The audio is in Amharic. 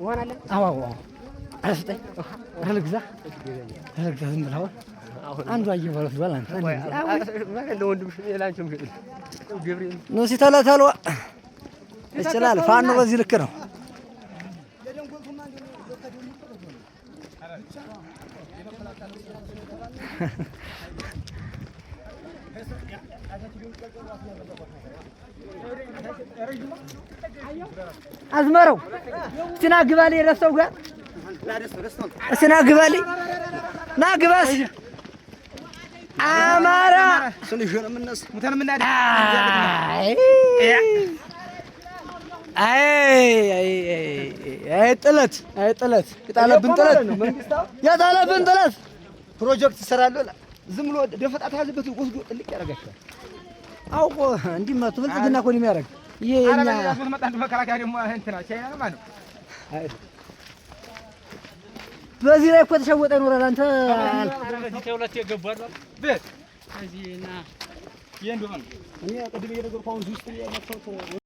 አዎ አዎ አዎ። ኧረ ስጠኝ፣ ኧረ ልግዛ፣ ኧረ ልግዛ። ዝም ብለህ አሁን አንዷ እየበለ ወስዷል። አንተ ነው ሲተለተሎ ይችላል። ፋኖ በዚህ ልክ ነው። አዝመረው እስቲ ና ግባልኝ፣ ረስተው ጋር እስቲ ና ግባልኝ፣ ና ግባስ አማራ። አይ ጥለት፣ አይ ጥለት፣ የጣለብን ጥለት፣ የጣለብን ጥለት። ፕሮጀክት እሰራለሁ ዝም ብሎ ደፈጣ ተያዘበት ወስዶ ጥልቅ ያደርጋቸዋል። አውቆ እንዲመቱ ብልጽግና እኮ ነው የሚያደርግ። ይሄ የኛ በዚህ ላይ እኮ ተሸወጠ ይኖራል። አንተ